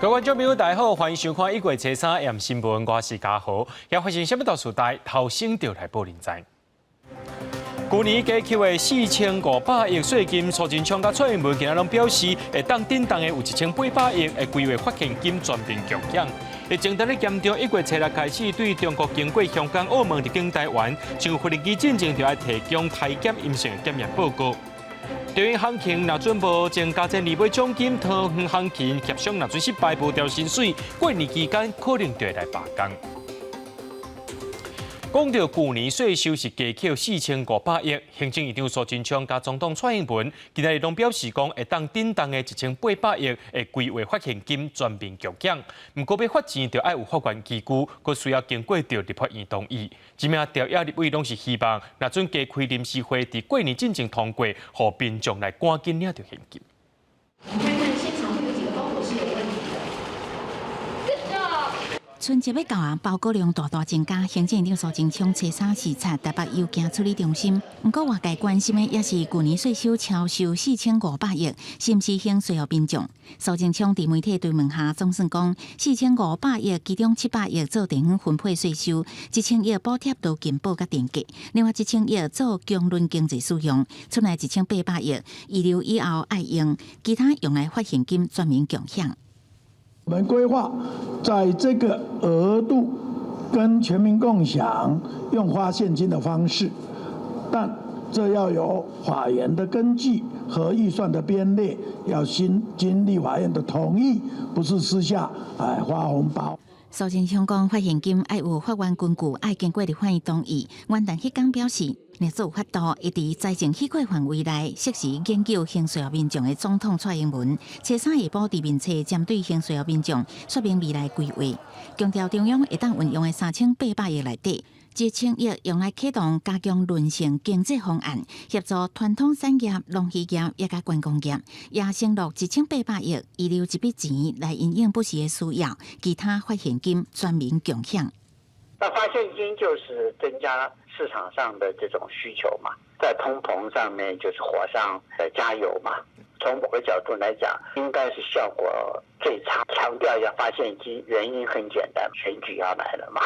各位觀眾朋友，大家好，歡迎收看一月初三暗新聞，我是嘉豪。也發生啥物大事代，頭先就來報您知。舊年加扣的4500億稅金，蘇貞昌佮蔡英文今仔攏表示，會當振動的有1800億的規劃發現金全面共享。疫情當咧嚴重，1月初六開始對中國經過香港、澳門入境台灣，上飛機進前就愛提供篩檢陰性的檢驗報告。中央行情若準無增加這年尾獎金，桃園行情協商若準失敗無調薪水，過年期間可能就會來罷工。講到舊年稅收是加扣4500億，行政院長蘇貞昌佮總統蔡英文今仔日攏表示講，會當振動的1800億的規劃發現金全面共享。毋過欲發錢就愛有法源依據，閣需要經過著立法院同意。這名朝野立委攏是希望，若準加開臨時會佇過年進前通過，予民眾來趕緊領著現金。你看看現場會有幾個包裹是有問題的。春節欲到啊，包裹量大大增加。行政院長蘇貞昌初三視察台北郵件處理中心，毋過外界關心的也是舊年稅收超收4500億，是毋是還稅予民眾？蘇貞昌佇媒體追問下，總算講四千五百億，其中700億做地方分配稅收，1000億補貼勞健保佮電價，另外1000億做強潤經濟使用，賰來1800億預留以後愛用，其他用來發現金全民共享。我們規劃在這個額度跟全民共享，用發現金的方式，但這要有法源的根據和預算的編列，要先經立法院的同意，不是私下來發紅包。蘇貞昌講，發現金愛有法源根據，愛經過立法院同意。元旦彼工表示，若做有法度，會佇財政許可範圍內，適時研究還稅予民眾的總統蔡英文，初三下晡佇面冊針對還稅予民眾說明未來規劃，強調中央會當運用的3800億內底，1000億用來啟動加強韌性經濟方案，協助傳統產業、農漁業以及觀光業，也承諾1800億預留一筆錢來因應不時的需要，其他發現金全民共享。那發現金就是增加市場上的這種需求嘛，在通膨上面就是火上加油嘛。從某個角度來講，應該是效果最差。強調要發現金，原因很簡單，選舉要來了嘛。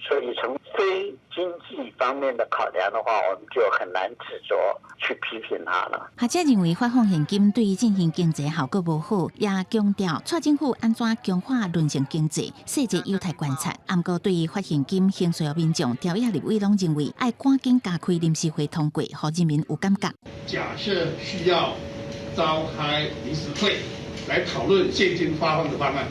所以從非經濟方面的考量的話，我們就很難執着去批評它了。學者認為發放現金對於振興經濟效果無好，也強調蔡政府按怎強化韌性經濟，細節有待觀察。毋過對於發現金還稅予民眾，朝野立委攏認為愛趕緊加開臨時會通過，予人民有感覺。假設需要召開臨時會來討論現金發放的方案，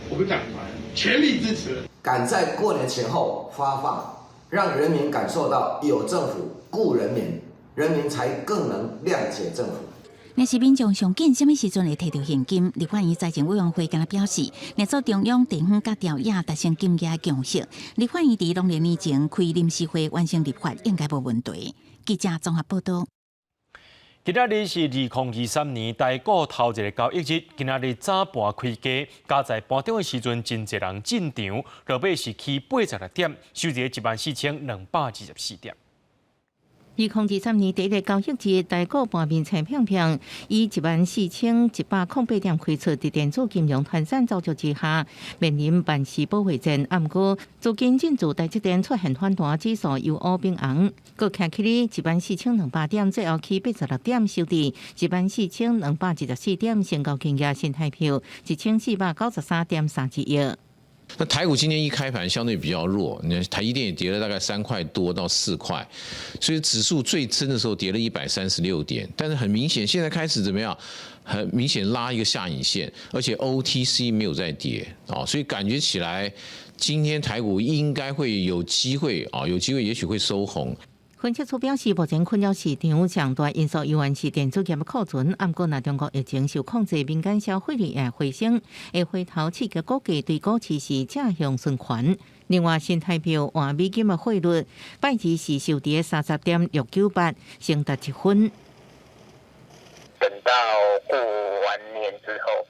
我們黨團全力支持。趕在過年前後發放，讓人民感受到有政府顧人民，人民才更能諒解政府。若是民眾上緊啥物時陣會提著現金？立法院財政委員會今仔表示，若做中央地方佮朝野達成金額共識，立法院佇農曆年前開臨時會完成立法，應該無問題。記者綜合報道。今仔日是2023年台股頭一个交易日，今仔日早盤開低，加在盤中的時陣，真濟人進場，落尾是起86點，收佇14,224點。2023年第一个交易日，台股盤面青平平，以14,108點開出，佇電子金融傳產造就之下，面臨萬事保衛戰。毋過資金進駐台積電出現反彈，指數由烏變紅，閣徛起咧14,200點，最後起86點，收佇14,224點，成交金額新台票1493.32億。那台股今天一開盤相對比較弱，你看台積電也跌了大概3塊多到4塊，所以指數最深的時候跌了136點，但是很明顯現在開始怎麼樣？很明顯拉一個下影線，而且 OTC 沒有在跌啊，所以感覺起來今天台股應該會有機會啊，有機會也許會收紅。分析師表示，目前困擾市場上大因素依然是電子業的庫存。毋過，若中國疫情受控制，民間消費率會回升，會回頭刺激股價對股市是正向循環。另外，新台幣換美金的匯率，拜二是收佇30.698，升達1分。等到過完年之後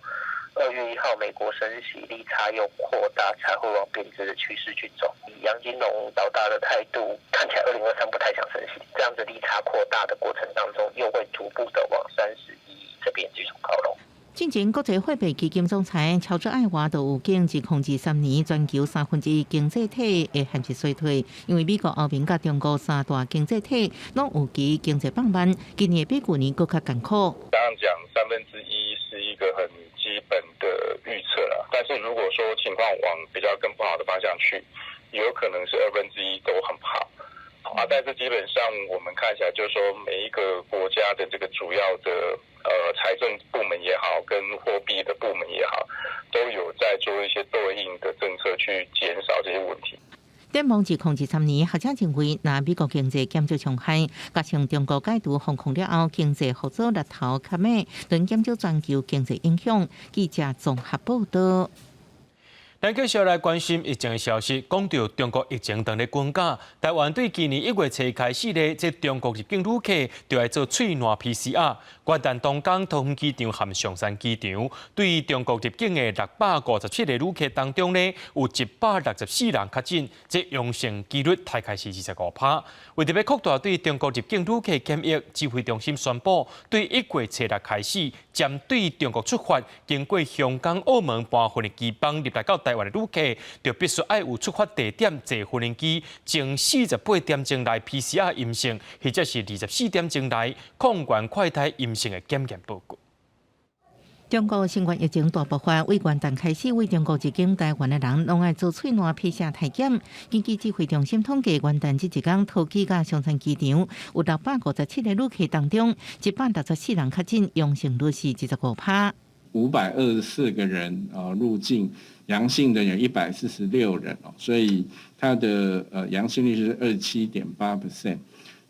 ，2月1號美國升息，利差又擴大，才會往貶值的趨勢去走。以楊金龍老大的態度，看起來2023不太想升息，這樣子利差擴大的過程當中，又會逐步的往31這邊繼續靠攏。進前國際貨幣基金總裁喬治艾娃就預警，2023年全球三分之一經濟體會陷入衰退，因為美國、歐盟佮中國三大經濟體攏預期經濟放慢，今年比舊年閣較艱苦。剛剛講三分之一是一個很基本的預測啦，但是如果說情況往比較更不好的方向去，有可能是二分之一都很不好。啊，但是基本上我們看起來，就是說每一個國家的這個主要的財政部門也好，跟貨幣的部門也好，都有在做一些對應的政策去減少這些問題。展望2023年，學者認為，若美國經濟減少傷害，加上中國解除封控了後，經濟復甦力頭較慢，能減少全球經濟影響。記者綜合報道。咱繼續來關心疫情的消息，講到中國疫情當咧滾價，台灣對今年1月初開始咧，這中國入境旅客就愛做喙瀾 PCR。元旦當工桃園機場和松山機場對中國入境的657個旅客當中呢，有164人確診，這陽性幾率大概是25%。為著欲擴大對中國入境旅客檢疫，指揮中心宣布，對1月初六開始，針對中國出發，經過香港、澳門搬運的機班入來到台灣的旅客，就必須愛有出發地點坐飛機前48點鐘內 PCR 陰性，或者是24點鐘內抗原快篩陰性的檢驗報告。中國新冠疫情大爆發，對元旦開始，對中國入境台灣的人，攏愛做喙瀾 PCR 篩檢。根據指揮中心統計，元旦這一工，桃機佮松山機場有657個旅客當中，164人確診，陽性率是25%。 524個人啊入境，陽性的有146人哦，所以它的陽性率是27.8%。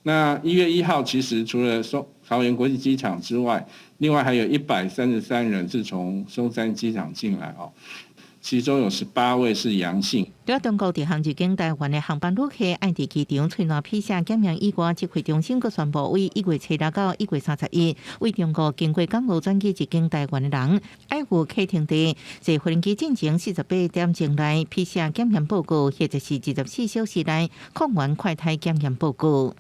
那1月1號其實除了松桃園國際機場之外，另外還有133人是從松山機場進來哦，其中有18位是陽性。除中國直航入境台灣的航班旅客，愛佇機場喙瀾 PCR 檢驗以外，指揮中心閣宣布，對1月初六到1月31，對中國經過港澳轉機入境台灣的人，愛有啟程地坐飛機進前48點鐘內 PCR 檢驗報告，或者是24小時內抗原快篩檢驗報告。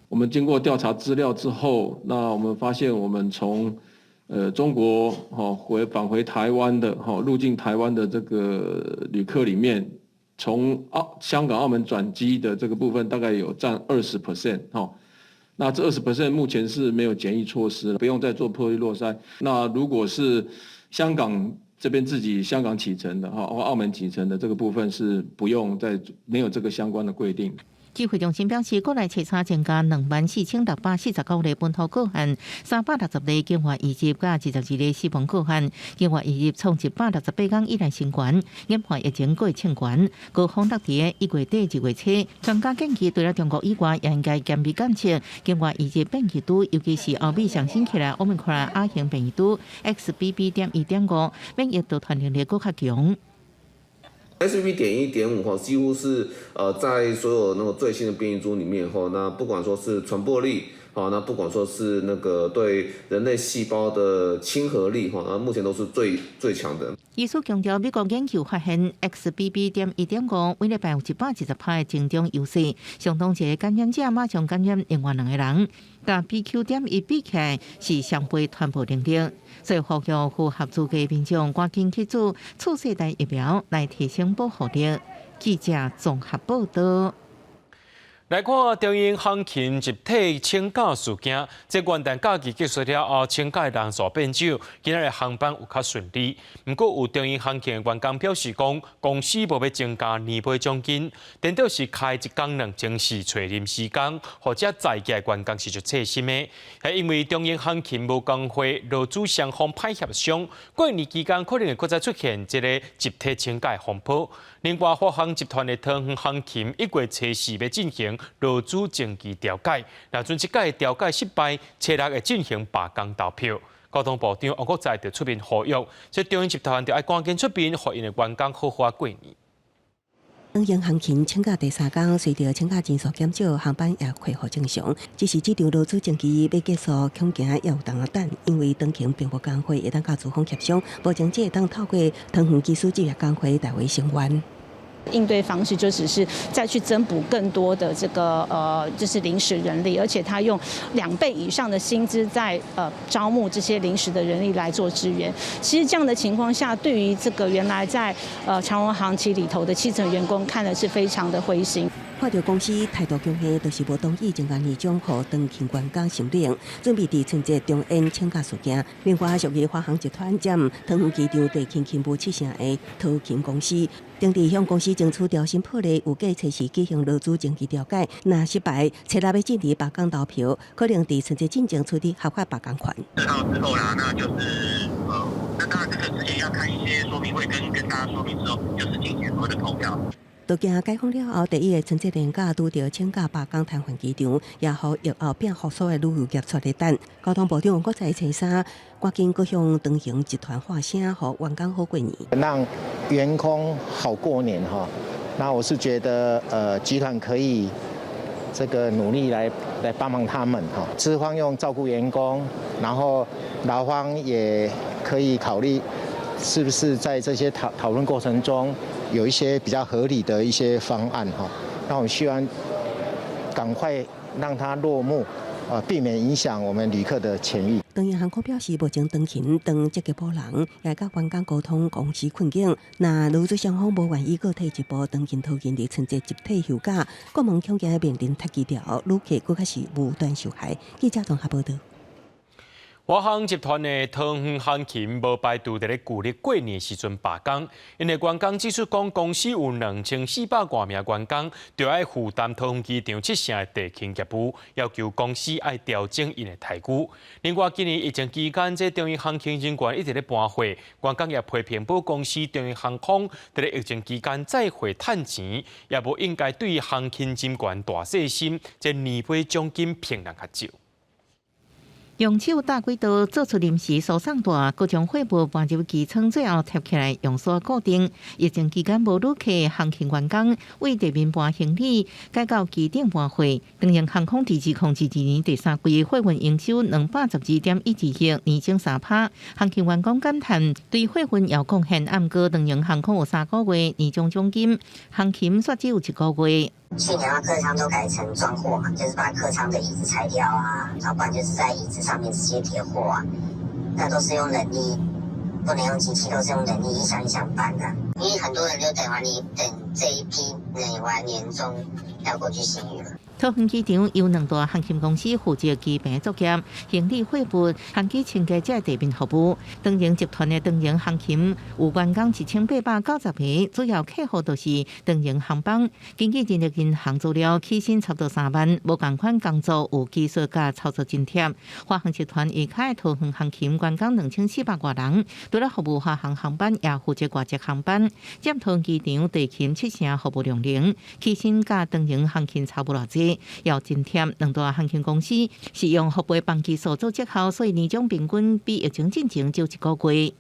我們經過調查資料之後，那我們發現我們從中國返回台灣的入境台灣的這個旅客裡面，從香港、澳門轉機的這個部分大概有佔20% 哈。那這20% 目前是沒有檢疫措施，不用再做破例落篩。那如果是香港這邊自己香港啟程的哈，或澳門啟程的這個部分是不用再沒有這個相關的規定。指揮中心表示，國內初三增加24,649例本土個案，360例境外移入，佮22例死亡個案。境外移入創168天以來新高，研判疫情閣會衝懸。高峰落佇1月底2月初，專家建議，除了中國以外，也應該嚴密監測境外移入變異株，尤其是歐美上新起來奧密克戎亞型變異株 XBB.1.5，免疫逃脫能力閣較強。 XBB.1.5哈，幾乎是在所有那個最新的變異株裡面哈，那不管說是傳播力，好，那不管說是那個對人類細胞的親和力哈，那目前都是最最強的。醫師強調，美國研究發現 XBB.1.5每禮拜有120%的增長優勢，相當一個感染者馬上感染另外兩個人，佮 BQ.1比起來是雙倍傳播能力，所以呼籲符合資格民眾趕緊去注次世代疫苗來提升保護力。記者綜合報道。來看長榮航勤集體請假事件，這元旦假期結束了後，請假的人數變少，今仔日航班有較順利。毋過有長榮航勤的員工表示講，公司無欲增加年尾獎金，顛倒是開一工兩鐘時揣臨時工，予遮在籍的員工是足切心的。係因為長榮航勤無工會，勞資雙方歹協商，過年期間可能會閣再出現這个集體請假的風波。另外，華航集團的桃園航勤1月初四欲進行勞資爭議調解，若準這擺調解失敗，初六會進行罷工投票。交通部長王國材就出面呼籲，這長榮集團就愛趕緊出面，予𪜶的員工好好仔過年。長榮航勤請假第三工，隨著請假人數減少，航班也恢復正常。只是這場勞資爭議欲結束，恐驚猶有當等，因為長榮並無工會會當佮資方協商，無前者會當透過桃園機師職業工會代為聲援。應對方式就只是再去增補更多的這個就是臨時人力，而且他用2倍以上的薪資在招募這些臨時的人力來做支援。其實這樣的情況下，對於這個原來在長榮航期裡頭的基層員工，看的是非常的灰心。看著公司態度強硬，就是無同意增加年終予長勤員工申領，準備佇春節重演請假事件。另外，屬於華航集團佔桃園機場地勤勤務七成的桃勤公司，當地向公司爭取調薪破例，預計初四舉行勞資爭議調解，若失敗，初六欲進行罷工投票，可能佇春節進前處理合法罷工權。4號之後啦，那就是那當然這個之前要開一些說明會，跟大家說明之後，就是進行所謂的投票。都驚解封了後，第一個春節連假拄著請假罷工癱瘓機場，也予疫後變復甦的旅遊業掣咧等。交通部長王國材初三趕緊閣向長榮集團發聲，予員工好過年，讓員工好過年哈。那我是覺得，集團可以這個努力來幫忙他們哈。資方用照顧員工，然後勞方也可以考慮，是不是在這些討論過程中有一些比較合理的一些方案哈？那我們希望趕快讓它落幕，啊，避免影響我們旅客的權益。長榮航空表示，目前長勤當積極補人，也佮員工溝通公司困境。若勞資雙方無願意閣退一步，長勤桃勤佇春節集體休假，國門恐驚面臨窒機潮，旅客閣較是無端受害。記者綜合報道。華航集團的桃園航勤無排除佇咧舊曆過年時陣罷工，𪜶的員工指出講，公司有2400外名員工，著愛負擔桃園機場七成的地勤業務，要求公司愛調整𪜶的待遇。另外，今年疫情期間，這長榮航勤人員一直咧搬貨，員工也批評母公司長榮航空佇咧疫情期間載貨趁錢，也無應該對航勤人員大細心，這年尾獎金評人較少。用手搭軌道做出臨時輸送帶，閣將貨物搬入機艙，最後貼起來用線固定。疫情期間無旅客，航勤員工對地面搬行李，改到機頂搬貨。長榮航空佇2022年第三季貨運營收212.12億，年增3%。航勤員工感嘆對貨運有貢獻，毋過長榮航空有3個月年終獎金，航勤卻只有一個月。去年啊，客艙都改成裝貨嘛，就是把客艙的椅子拆掉啊，然後不然就是在椅子上面直接疊貨啊，那都是用人力，不能用機器，都是用人力一箱一箱搬的。因為很多人就等完你等這一批領完年終要過去星宇了。桃園機場由兩大航空公司負責機坪作業、行李貨物、航機清潔這地面服務。長榮集團的長榮航勤有員工1890個，主要客戶都是長榮航班。根據人力銀行資料，起薪差不多3萬，無仝款工作有技術佮操作津貼。華航集團下跤桃園航勤員工2400外人，除了服務華航航班，也負責外籍航班。佔桃園機場地勤七成服務量能，起薪佮長榮航勤差無偌濟。要津貼，兩大航空公司是用服務班機數做績效，所以年終平均比疫情進前少一個月。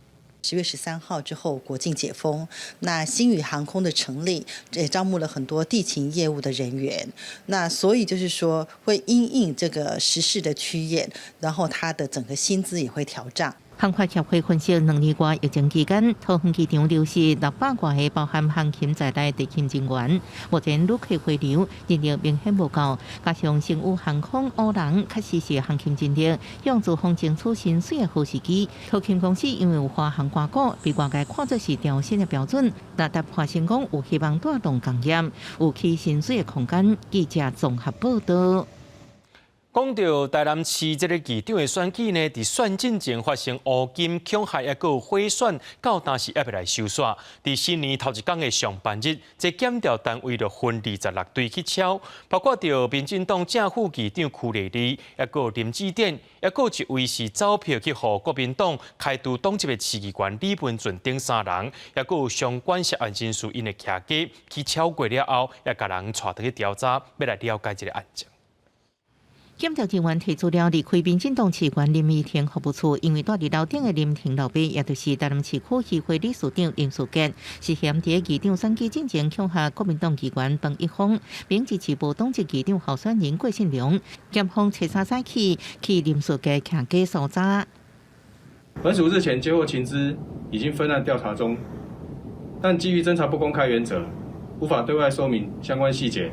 10月13號之後，國境解封，那星宇航空的成立也招募了很多地勤業務的人員，那所以就是說會因應這個時事的趨演，然後他的整個薪資也會調漲。航發協會分析，2年外疫情期間，桃園機場流失600外個包含航勤在內地勤人員。目前旅客回流人力明顯無夠，加上星宇航空挖人確實是航勤人力向資方爭取薪水的好時機。桃勤公司因為有華航掛股，被外界看作是調薪的標準，若談判成功，有希望帶動工業，有起薪水的空間。記者綜合報道。講到台南市這個議長的選舉呢，佇選進前發生烏金恐嚇，抑閣有賄選，到今時猶未來收煞。佇新年頭一工的上班日，這檢調單位就分26隊去抄，包括著民進黨正副議長區麗麗，抑閣有林志典，抑閣有一位是走票去予國民黨開除黨籍的市議員李文俊等三人，抑閣有相關涉案人士𪜶的徛家去抄過了後，也共人帶轉去調查，欲來了解這个案情。檢調人員提出了離開民進黨市議員林怡婷服務處，因為蹛佇樓頂的林姓老爸，也就是台南市區議會理事長林世傑，涉嫌佇議長選舉進前恐嚇國民黨議員彭一峰，並支持無黨籍議長候選人郭信良。檢方初三早起去林世傑徛家搜查。本署日前接獲情資，已經分案調查中，但基於偵查不公開原則，無法對外說明相關細節，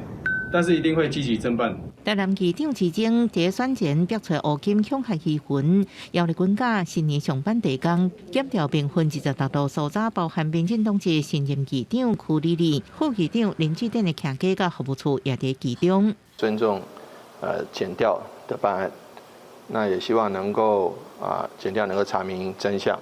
但是一定會積極偵辦。台南議長之爭，佇選前逼出烏金恐嚇疑雲，姚麗君甲新年上班地工檢調兵分26度搜查，包含民進黨籍新任議長柯立立、副議長林智典的徛家佮服務處也佇其中。尊重檢調的辦案，那也希望能夠啊檢調能夠查明真相，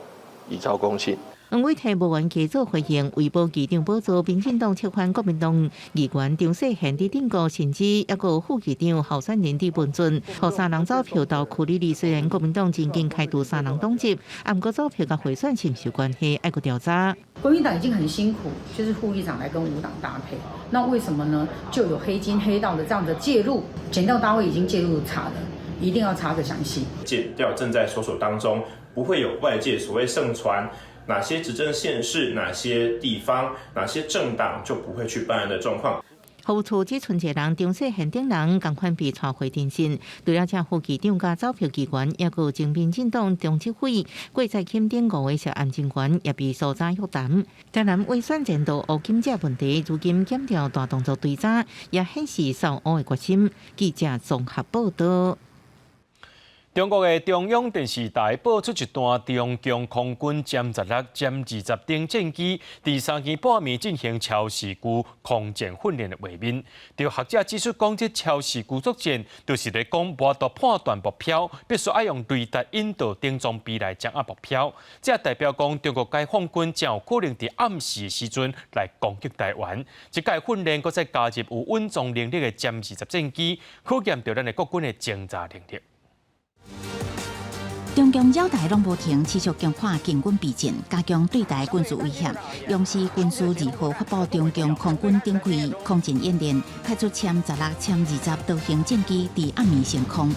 以昭公信。黃偉提無緣加做回應，為保議長寶座，民進黨撤換國民黨議員張世賢佇頂個，甚至抑閣副議長候選人佇文俊，予三人走票投柯立立。雖然國民黨真緊開除三人黨籍，啊，毋過走票佮賄選是毋是有關係，愛閣調查。國民黨已經很辛苦，就是副議長來跟無黨搭配，那為什麼呢？就有黑金黑道的這樣的介入，檢調單位已經介入查了，一定要查個詳細。檢調正在搜索當中，不會有外界所謂盛傳。哪些執政縣市、哪些地方、哪些政黨就不會去辦案的狀況。服務處只賰一個人，張世賢等人仝款被帶回偵訊。除了這副議長佮走票議員，抑閣有前民進黨中執委郭在欽等五个涉案人員也被搜查約談。台南賄選前度烏金這問題，如今檢調大動作追查，也顯示掃烏的決心。記者綜合報道。中國的中央電視台播出一段中共空軍殲16、殲20等戰機佇三更半暝進行超視距空戰訓練的畫面。著學者指出，講這超視距作戰，就是咧講無法度判斷目標，必須愛用雷達引導等裝備來掌握目標。這代表講中國解放軍真有可能佇暗時的時陣來攻擊台灣。這屆訓練閣再加入有穩裝能力的殲20戰機，考驗著咱的國軍的偵查能力。中共繞台攏無停，持續強化共軍備戰，加強對台軍事威脅。央視軍事2號發布中共空軍展開空戰演練，派出殲16、殲20多型戰機佇暗暝升空。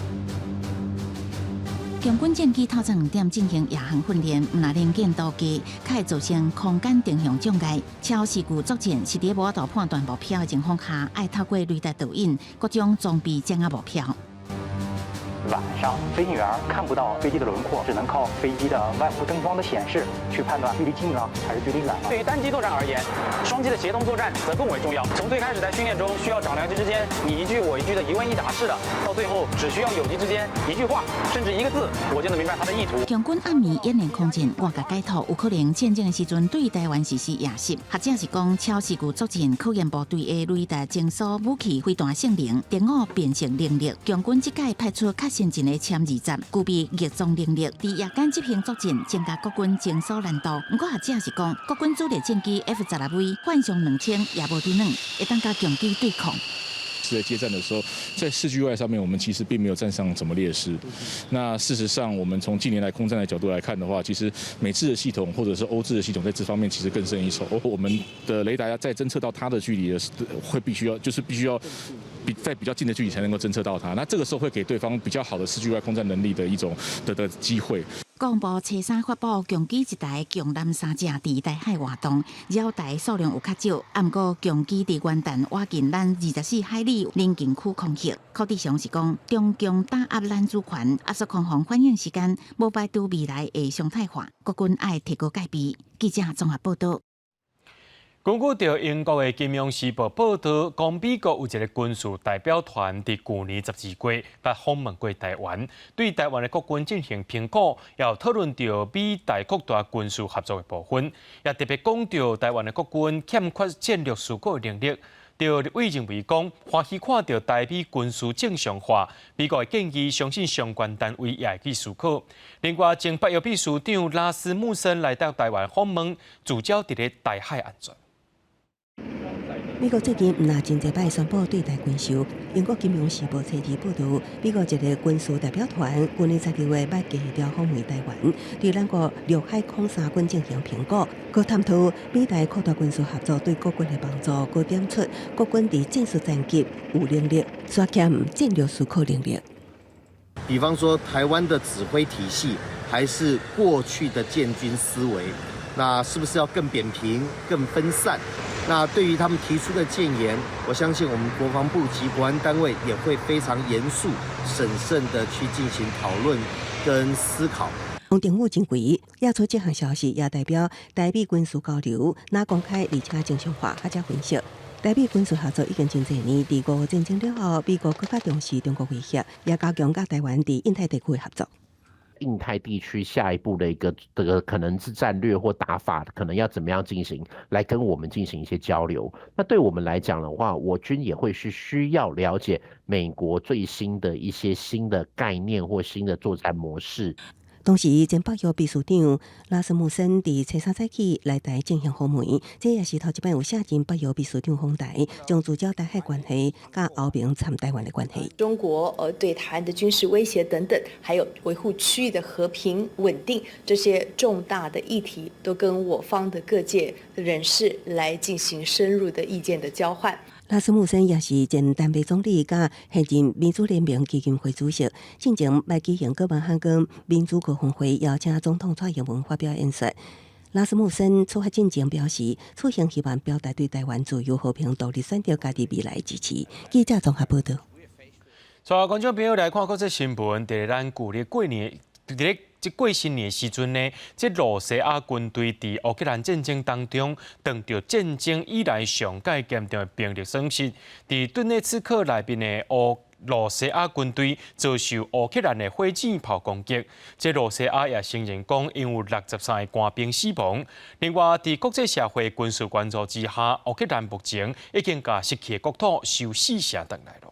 共軍戰機透早2點進行夜航訓練，毋但能見度低，較會造成空間定向障礙。超視距作戰是佇無法度判斷目標的情況下，愛透過雷達導引各種裝備掌握目標。晚上飛行員看不到飛機的輪廓，只能靠飛機的外弧燈光的顯示去判斷距離近了還是距離遠了。對於單機作戰而言，雙機的協同作戰則更為重要。從最開始在訓練中需要長僚機之間你一句我一句的一問一答式的，到最後只需要友機之間一句話甚至一個字，我就能明白他的意圖。共軍暗暝演練空戰，外界解讀有可能戰爭的時陣對台灣實施夜襲，或者是講超視距作戰考驗部隊的雷達偵搜武器飛彈性能、敵我辨識能力。共軍這屆派出較先進的殲20，具備逆裝能力，佇夜間執行作戰，增加國軍偵搜難度。毋過學者是講，國軍主力戰機 F-16V 幻象2000也無佇軟，會當佮共機對抗。在接戰的時候，在視距外上面，我們其實並沒有佔上什麼劣勢。那事實上，我們從近年來空戰的角度來看的話，其實美製的系統或者是歐製的系統在這方面其實更勝一籌。我們的雷達在偵測到它的距離的時，會必須要就是必須要比在比較近的距離才能夠偵測到它。那這個時候會給對方比較好的視距外空戰能力的一種的機會。國防部初三發布，共機一台共艦三隻佇台海活動，繞台數量有較少，毋過共機佇元旦倚近咱24海里鄰近區空域。柯志祥是講，中共打壓咱主權，壓縮空防反應時間，無排除未來會常態化，國軍愛提高戒備。記者綜合報道。根據著英國的《金融時報》報道，講美國有一個軍事代表團佇舊年12月來訪問過台灣，對台灣的國軍進行評估，也有討論著美台擴大軍事合作的部分，也特別講著台灣的國軍欠缺戰略思考的能力。著立委認為講，歡喜看著台美軍事正常化，美國的建議相信相關單位也會去思考。另外，前北約秘書長拉斯穆森來到台灣訪問，聚焦佇咧台海安全。美國最近毋但真濟擺宣布對台軍售。英國金融時報初二報道，美國一個軍事代表團舊年12月捌低調訪問台灣，對咱國陸海空三軍進行評估，閣探討美台擴大軍事合作對國軍的幫助，閣點出國軍佇戰術戰擊有能力，煞欠戰略思考能力。比方說，台灣的指揮體系還是過去的建軍思維，那是不是要更扁平、更分散？那對於他們提出的建言，我相信我們國防部及國安單位也會非常嚴肅、審慎的去進行討論跟思考。王定宇認為，釋出這項消息也代表台美軍事交流，若公開而且正常化，較才分析。台美軍事合作已經真濟年，佇俄烏戰爭了後，美國閣較重視中國威脅，也加強佮台灣佇印太地區的合作。印太地區下一步的一個這個可能是戰略或打法，可能要怎麼樣進行，來跟我們進行一些交流。那對我們來講的話，我軍也會是需要了解美國最新的一些新的概念或新的作戰模式。同時，前北約秘書長拉斯穆森佇初三早起來台進行訪問，這也是頭一擺有卸任北約秘書長訪台，將聚焦台海關係佮歐盟參台灣的關係。中國對台灣的軍事威脅等等，還有維護區域的和平穩定這些重大的議題，都跟我方的各界人士來進行深入的意見的交換。拉斯穆森也是前丹麥總理佮現任民主聯盟基金會主席，進前欲舉行哥本哈根民主高峰會，邀請總統蔡英文發表演說。拉斯穆森出發進前表示，此行希望表達對台灣自由和平獨立選擇家己未來支持。記者綜合報導。所以觀眾朋友來看國際新聞，佇咱舊曆過年，佇咧這過新年時陣呢，這羅西亞軍隊佇烏克蘭戰爭當中，當著戰爭以來上蓋嚴重的兵力損失，佇頓涅茨克內面的烏羅西亞軍隊遭受烏克蘭的火箭炮攻擊，這羅西亞也承認講，𪜶有63個官兵死亡。另外，佇國際社會軍事援助之下，烏克蘭目前已經共失去的國土收四成轉來囉。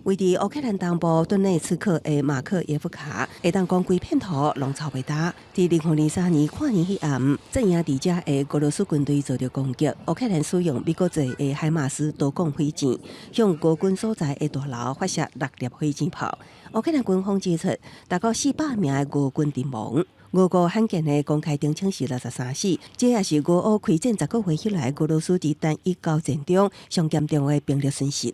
位佇烏克蘭東部頓內茨克的馬克耶夫卡，會當講規片土攏臭袂焦。佇2023年跨年彼暗，陣營佇遮的俄羅斯軍隊遭著攻擊，烏克蘭使用美國製的海馬斯多管火箭，向俄軍所在的大樓發射六粒火箭炮。烏克蘭軍方指出，達到400名的俄軍陣亡。俄國罕見的公開澄清是63死，這也是俄烏開戰10個月以來，俄羅斯佇單一交戰中上嚴重的兵力損失。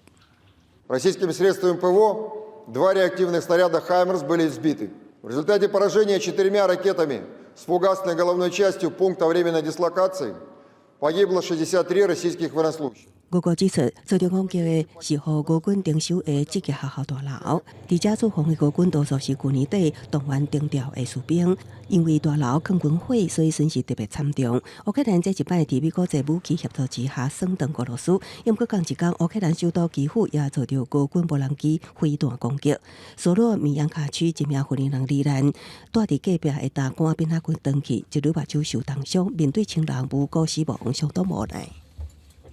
Российскими средствами ПВО два реактивных снаряда «Хаймерс» были сбиты. В результате поражения четырьмя ракетами с фугасной головной частью пункта временной дислокации погибло 63 российских военнослужащих. 俄國指出，遭著攻擊的是予俄軍征收的職業學校大樓。佇遮駐防的俄軍多數是舊年底動員徵調的士兵，因為大樓囥軍火，所以損失特別慘重。烏克蘭這一擺佇美國製武器協助之下，掃蕩俄羅斯。毋過仝一工，烏克蘭首都基輔也遭著俄軍無人機飛彈攻擊。索羅米揚卡區一名婦人罹難，蹛佇隔壁的大官變仔軍轉去，一女目睭受重傷，面對親人無辜死亡，相當無奈。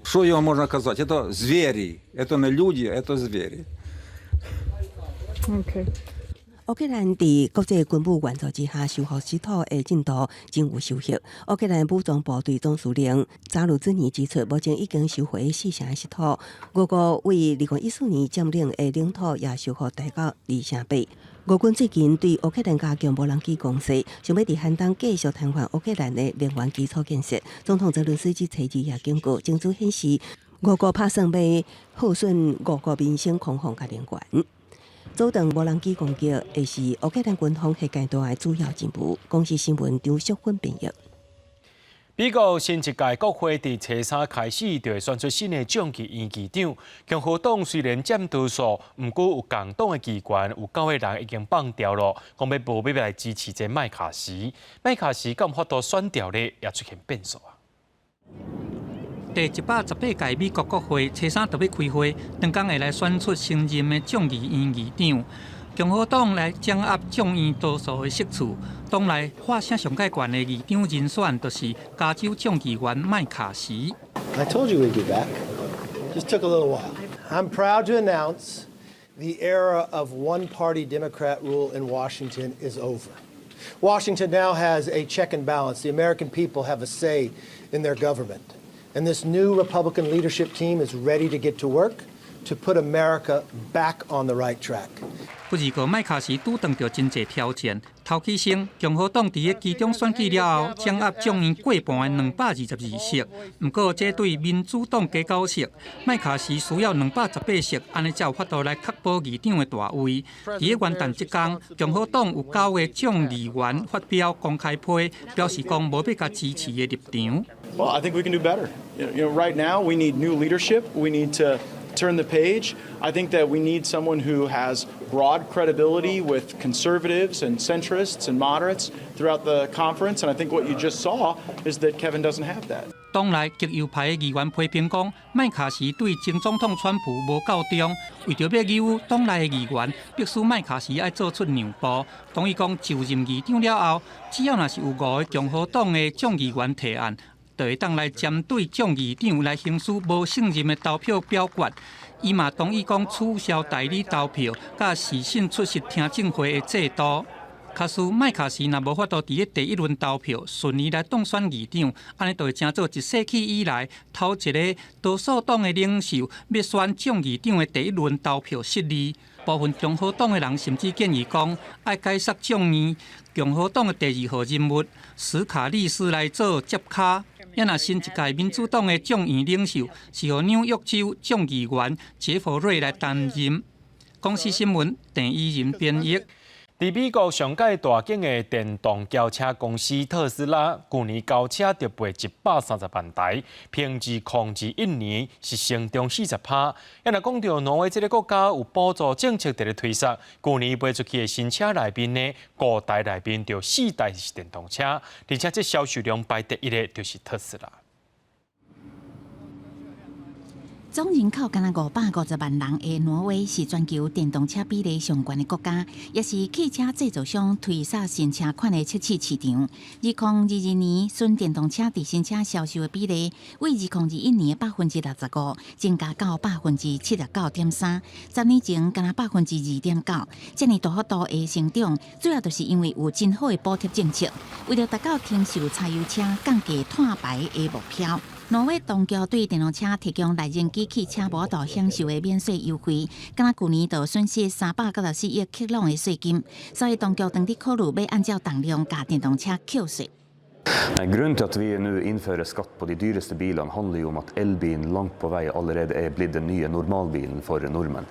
Что я вам можно сказать? Это звери, это не люди, это звери. Okay. 烏克蘭佇國際軍武援助之下，收復失土的進度真有收效。烏克蘭武裝部隊總司令扎魯茲尼指出，目前已經收回四成失土。俄國為2014年佔領的領土也收復達到二成八。俄軍最近對烏克蘭加強無人機攻勢，想欲佇寒冬繼續癱瘓烏克蘭的能源基礎建設。總統澤倫斯基初二也警告，證據顯示，俄國拍算欲耗損俄國民生空防佮能源。阻斷無人機攻擊，會是烏克蘭軍方現階段的主要任務。公視新聞張淑芬編譯。美國新一屆國會佇初三開始就會選出新的眾議院議長。共和黨雖然佔多數，毋過有共黨的議員有九個人已經放調囉，講欲無欲來支持這麥卡錫。麥卡錫敢有法度選著咧，也出現變數啊。第118屆美國國會初三就欲開會，當工會來選出新任的眾議院議長。共和黨來掌握眾院多數的席次，黨內喊聲上蓋懸的議長人選就是加州眾議員麥卡錫。 I told you we'd be back. Just took a little while. I'm proud to announce the era of one-party Democrat rule in Washington is over. Washington now has a check and balance. The American people have a say in their government. And this new Republican leadership team is ready to get to work to put America back on the right track. 不過，麥卡錫拄碰著真濟挑戰。頭起先，共和黨佇咧期中選舉了後，掌握眾院過半的222席。毋過，這對民主黨加九席，麥卡錫需要218席，按呢才有法度來確保議長的大位。佇咧元旦這工，共和黨有九个眾議員發表公開批，表示講無欲共支持的立場。 Well, I think we can do better. Right now we need new leadership. We need to turn the page. I think that we need someone who has broad credibility with conservatives and centrists and moderates throughout the conference. And I think what you just saw is that Kevin doesn't have that. 黨內極右派的議員批評講，麥卡錫對前總統川普無夠忠，為著欲誘黨內的議員，迫使麥卡錫愛做出讓步。同意講就任議長了後，只要若是有五个共和黨的眾議員提案，就會當來針對眾議長來行使無信任的投票表決。伊嘛同意講取消代理投票，佮視訊出席聽證會的制度。假使麥卡錫若無法度佇咧第一輪投票順利來當選議長，按呢就會成做一世紀以來頭一个多數黨的領袖欲選眾議長的第一輪投票失利。部分共和黨的人甚至建議講，愛解散眾院，共和黨的第二號人物史卡利斯來做接跤。也若新一屆民主黨的眾院領袖是予紐約州眾議員傑弗瑞來擔任。公視新聞鄭怡仁編譯。佇美國上蓋大間的電動轎車公司特斯拉，舊年交車就賣130萬台，平治2021年是成長40%。也若講著挪威這个國家有補助政策佇咧推捒，舊年賣出去的新車內面呢，五台內面就四台是電動車，而且這銷售量排第一的就是特斯拉。總人口敢若550萬人的挪威是全球電動車比例上懸的國家，也是汽車製造商推銷新車款的測試市場。2022年，純電動車佇新車銷售的比例，為2021年的65%增加到79.3%，10年前敢若2.9%。這爾大幅度的成長，主要就是因為有真好的補貼政策，為著達到停售柴油車、降低碳排的目標。挪威當局對電動車提供內燃機汽車無法度享受的免稅優惠，敢若舊年就損失394億克朗的稅金，所以當局當佇考慮欲按照重量共電動車扣稅。 Grunnen til at vi nå innfører skatt på de dyreste bilene, handler jo om at elbilen langt på vei allerede er blitt den nye normalbilen for nordmenn.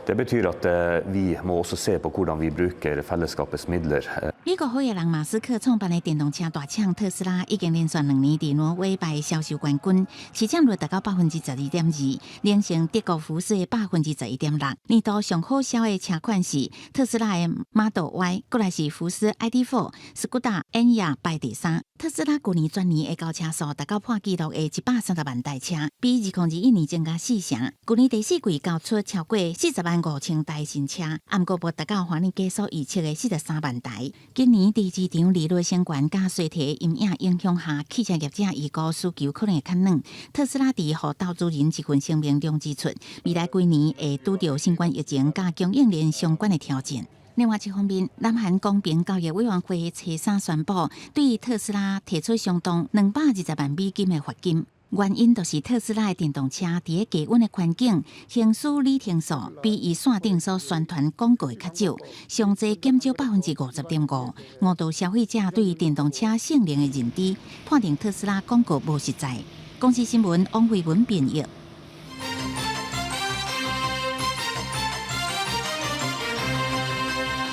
Det betyr at vi må også se på hvordan vi bruker fellesskapets midler. 美國好野人馬斯克創辦的電動車大廠特斯拉，已經連續兩年佇挪威排銷售冠軍，市佔率達到12.2%，領先德國福斯的11.6%。年度上好銷的車款是特斯拉的 Model Y，過來是福斯 ID.4、斯柯達 Enyaq 排第三。特斯拉舊年全年的交車數達到破紀錄的130萬台車，比2021年增加四成。舊年第四季交出超過40萬5千台新車，毋過無達到華爾街所預測的43萬台。今年佇市場利率升懸佮衰退陰影影響下，汽車業者預估需求可能會較軟。特斯拉佇予投資人一份聲明中指出，未來幾年會拄著新冠疫情佮供應鏈相關的挑戰。另外一方面，南韓公平交易委員會初三宣布，對特斯拉提出相當220萬美金的罰金。原因就是特斯拉的電動車佇咧低溫的環境行駛里程數比伊線頂所宣傳廣告的較少，上濟減少50.5%，誤導消費者對電動車性能的認知，判定特斯拉廣告無實在。公視新聞王慧文編譯。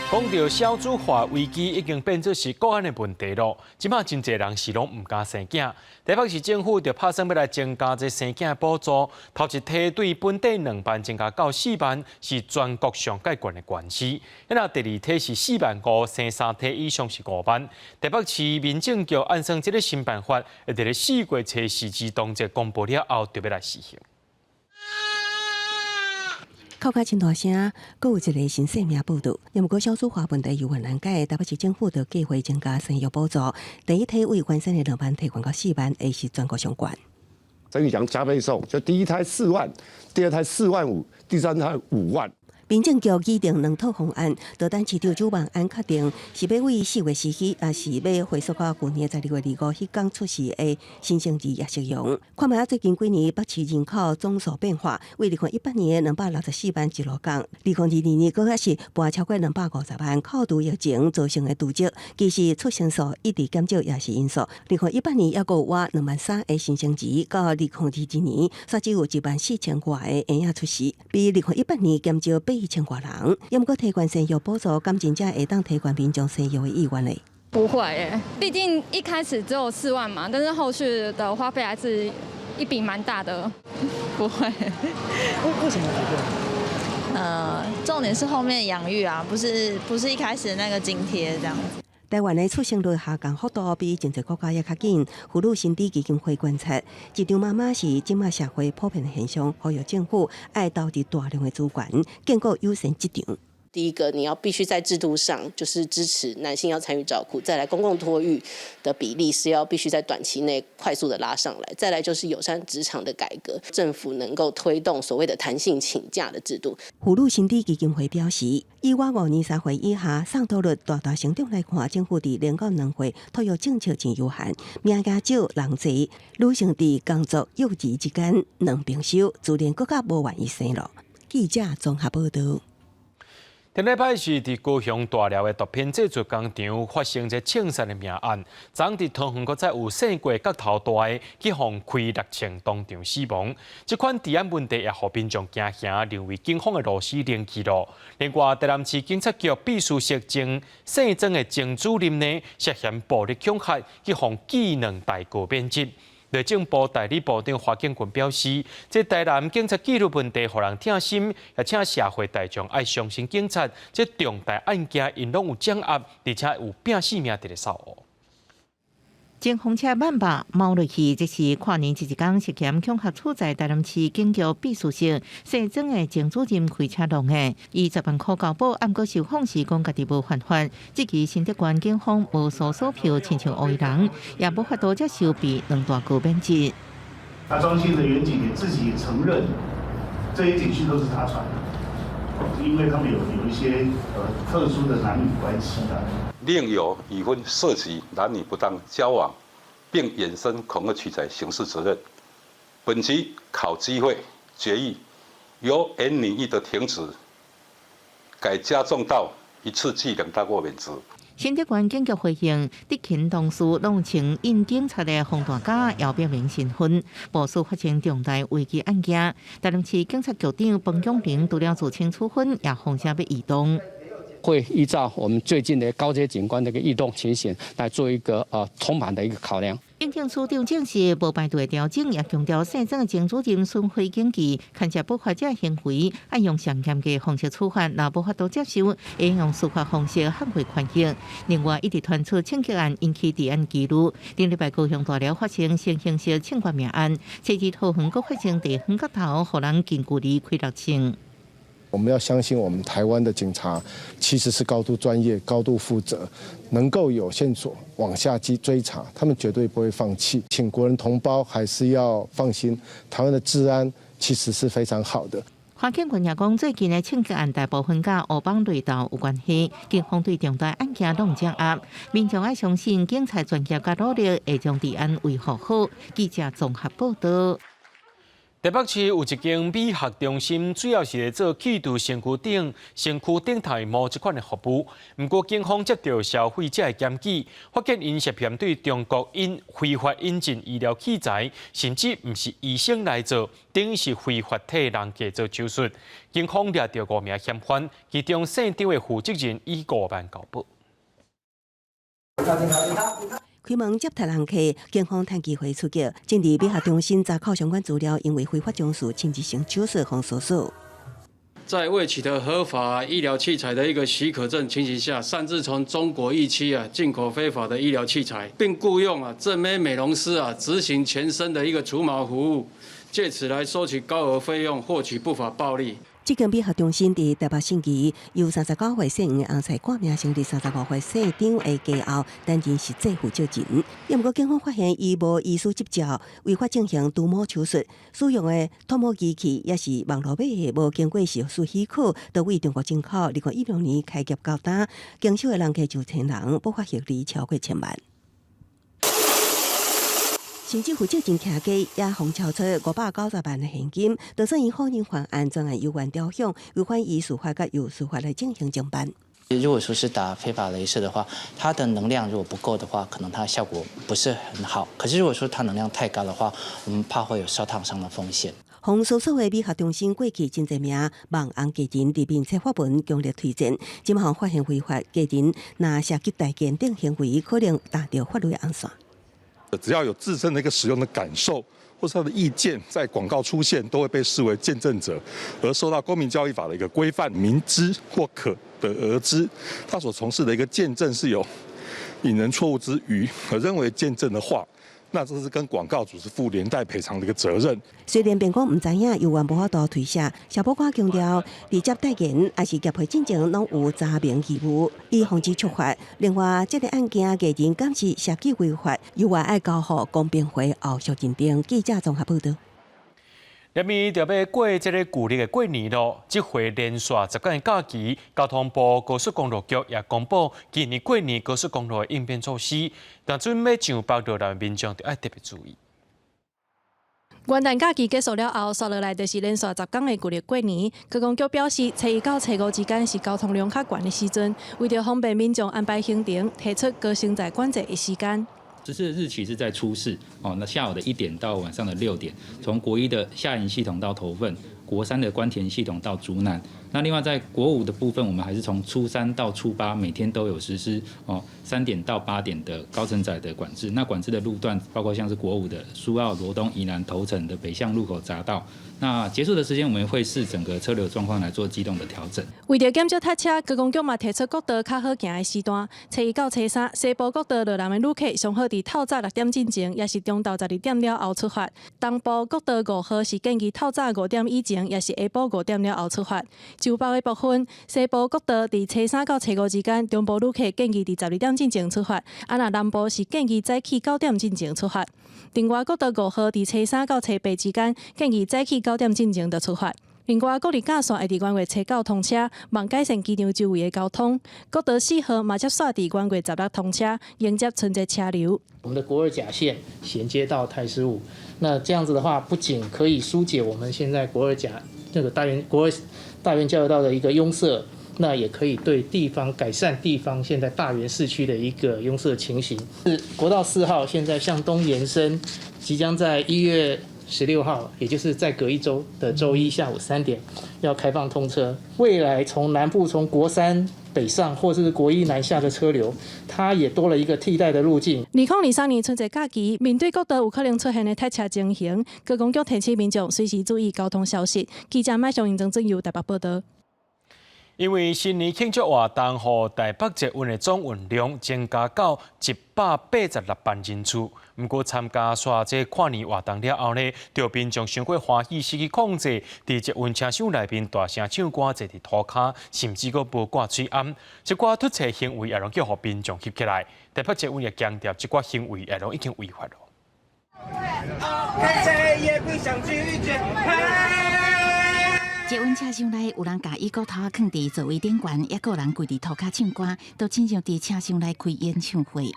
講著少子化危機已經變做是國安的問題囉。這馬真濟人是攏毋敢生囝。台北市政府就拍算欲來增加這生囝補助，頭一梯對本地2萬增加到4萬，是全國上蓋懸的縣市。那第二梯是4萬5，生三胎以上是5萬。台北市民政局按算這个新辦法，會佇咧4月初四兒童節公布了後，就欲來實行。哭甲真大聲，閣有一个新生命報到。毋過少子化問題猶原難解，台北市政府就計劃增加生育補助。第一梯為原先的2萬提懸到4萬，會是全國上懸。等於講加倍送，就第一胎4萬，第二胎4萬5，第三胎5萬。民政局擬定兩套方案，就等市長周萬安確定是欲為4月時起，抑是欲回溯到舊年12月25彼工出世的新生兒也適用。看覓仔最近幾年北市人口總數變化，為2018年的264萬一路降，2022年閣還是跋超過250萬，扣除疫情造成的堵塞，其實出生數一直減少也是因素。2018年猶閣有倚2萬3个新生兒，到2022年，煞只有1萬4千外个嬰仔出世，比2018年減少8千外人，猶毋過提懸生育補助，敢真正會當提懸民眾生育的意願咧？不會欸，畢竟一開始只有4萬嘛，但是後續的花費還是一筆蠻大的。不會，為什麼不會？重點是後面養育啊，不是一開始那個津貼這樣子。台灣的出生率下降幅度比真濟國家猶較緊。婦女心智基金會觀察，職場媽媽是這馬社會普遍的現象，呼籲政府愛投入大量的資源，建構友善職場。第一個，你要必須在制度上就是支持男性要參與照顧，再來公共托育的比例是要必須在短期內快速的拉上來，再來就是友善職場的改革，政府能夠推動所謂的彈性請假的制度。婦女心智基金會表示，以我5年3歲以下送托率大大成長來看，政府佇0到2歲托育政策真有限，物件少人濟，女性佇工作育兒之間兩邊收，自然閣較無願意生囉。記者綜合報道。頂禮拜是佇高雄大寮的毒品製作工廠發生這槍殺的命案，昨佇桃園閣再有姓過角頭大的去予開獵槍當場死亡。這款治安問題也予民眾驚嚇，認為警方的螺絲冷去囉。另外，台南市警察局秘書室前姓曾的前主任呢，涉嫌暴力恐嚇，去予記兩大過免職。內政部代理部長華建群表示，這台南警察紀律問題，予人痛心，也請社會大眾愛相信警察。這重大案件，𪜶攏有掌握，而且有拼性命佇咧掃烏。前風車萬把貓落去，這是跨年前一工涉嫌恐嚇處在台南市警局秘書室姓曾的前主任開車弄的，伊10萬箍交保，毋過受訪時講家己無犯法。這期新竹縣警方無搜索票，親像烏人，也無法度接受被兩大高免職。那莊姓的員警也自己也承認，這些簡訊都是他傳的，因為他們有一些特殊的男女關係的。另有已婚涉及男女不當交往，並衍生恐嚇取財刑事責任。本局考紀會決議，由原擬議的停職，改加重到一次記兩大過免職。新竹縣警局回應，執勤同事攏穿印警察的防彈甲，也表明身份，無數發生重大危機案件。台南市警察局長彭永玲除了自請處分，也放聲欲異動。會依照我們最近的高階警官的一個異動情形來做一個通盤的一個考量。警政署長證實無排除調整，也強調姓曾的前主任損毀警器，牽涉不法者行為，愛用上嚴格方式處罰，若無法度接受，會用司法方式捍衛權益。另外，一直傳出槍擊案引起治安疑慮。頂禮拜高雄大寮發生新形式槍決命案，車子桃園閣發生地方角頭，予人近距離開獵槍。我們要相信，我們台灣的警察其實是高度專業、高度負責，能夠有線索往下去追查，他們絕對不會放棄。請國人同胞還是要放心，台灣的治安其實是非常好的。華建群也講，最近的槍擊案大部分佮烏幫內鬥有關係，警方對重大案件攏掌握，民眾愛相信警察專業佮努力，會將治安維護好。記者綜合報道。台北市有一間美學中心，主要是咧做去除身軀頂、身軀頂頭毛這款的服務。毋過警方接到消費者的檢舉，發現𪜶涉嫌對中國引非法引進醫療器材，甚至毋是醫生來做，等於是非法替人家做手術。警方掠著五名嫌犯，其中姓張的負責人以5萬交保。開門接待人客，警方趁機會出擊，針對美學中心查扣相關資料，因為非法從事侵入性手術予搜索。在未取得合法醫療器材的一個許可證情形下，擅自從中國疫區進口非法的醫療器材，並僱用正妹美容師執行全身的一個除毛服務，借此來收取高額費用，獲取不法暴利。這間美學中心佇台北信義，由39歲姓黃的翁婿掛名成立35歲姓張的家後擔任實際負責人。毋過警方發現伊無醫師執照，違法進行除毛手術，使用的脫毛機器也是網路買的，無經過藥師許可，就對中國進口。2016年開業到今，經手的人客上千人，不法獲利超過千萬。甚至負責人徛家也予抄出590萬的現金，就算伊否認犯案，專案由原調向違反醫師法佮藥師法來進行偵辦。如果說是打非法雷射的話，它的能量如果不夠的話，可能它效果不是很好。可是如果說它能量太高的話，我們怕會有燒燙傷的風險。予搜索的美學中心過去真濟名網紅藝人佇面冊發文強烈推薦，這馬予發現違法藝人，若涉及代言等行為，可能踏著法律紅線。只要有自身的一個使用的感受，或是他的意見在廣告出現，都會被視為見證者，而受到公平交易法的一個規範，明知或可得而知，他所從事的一個見證是有引人錯誤之虞而認為見證的話，那這是跟廣告主是負連帶賠償的一個責任。雖然辯講毋知影，猶原無法度推卸。蕭寶官強調，佇接代言抑是業配進前，攏有查明義務，以防止觸法。另外，這個案件藝人敢是涉及違法，猶原愛交予公平會後續認定。記者綜合報道。入面就欲過這个舊曆的過年囉，這回連續10天的假期，交通部高速公路局也公布今年過年高速公路的應變措施，但準備上北落南的民眾就愛特別注意。元旦假期結束了後，紲落來就是連續10天的舊曆過年。高公局表示，初一到初五之間是交通量較懸的時陣，為著方便民眾安排行程，提出高乘載管制的時間。實施的日期是在初四哦，那下午的1點到晚上的6點，從國一的下營系統到頭份，國三的官田系統到竹南。那另外在國五的部分，我們還是從初三到初八，每天都有實施哦3點到8點的高乘載的管制。那管制的路段包括像是國五的蘇澳、羅東、宜蘭、頭城的北向路口匝道。那結束的時間，我們會視整個車流狀況來做機動的調整。為著減少塞車，高公局嘛提出國道較好行的時段，初一到初三，西部國道落南的旅客上好佇透早6點進前，抑是中晝12點了後出發。東部國道5號是建議透早5點以前，抑是下晡5點了後出發。上北的部分，西部國道佇初三到初五之間，中部旅客建議佇12點進前出發，啊若南部是建議早起9點進前出發。另外，國道5號佇初三到初八之間，建議早起9點進前就出發。另外，國二甲線會佇元月初九通車，望改善機場周圍的交通。國道4號嘛接煞佇元月16通車，迎接春節車流。我們的國二甲線銜接到台十五，那這樣子的話，不僅可以疏解我們現在國二甲那個大園國二大園交流道的一個擁塞，那也可以對地方改善地方現在大園市區的一個擁塞情形。是國道4號現在向東延伸，即將在1月16號，也就是再隔一週的週一下午3點，要開放通車。未來從南部從國三北上或者是國一南下的車流，它也多了一個替代的路徑。2023年春節假期，面對國道有可能出現的塞車情形，高公局提醒民眾隨時注意交通消息。記者麥尚英、曾俊佑台北報道。因為新年慶祝活動，予台北捷運的總運量增加到186萬人次。毋過參加煞這跨年活動了後呢，著民眾傷過歡喜，失去控制，佇捷運車廂內面大聲唱歌，坐佇塗跤，甚至閣無掛喙罨，這寡突冊行為也攏叫予民眾翕起來。台北捷運也強調，這寡行為也攏已經違法囉。誰也別想拒絕。捷運車廂內有人共椅骨頭仔囥佇座位頂懸，抑閣有人跪佇塗跤唱歌，都親像佇車廂內開演唱會。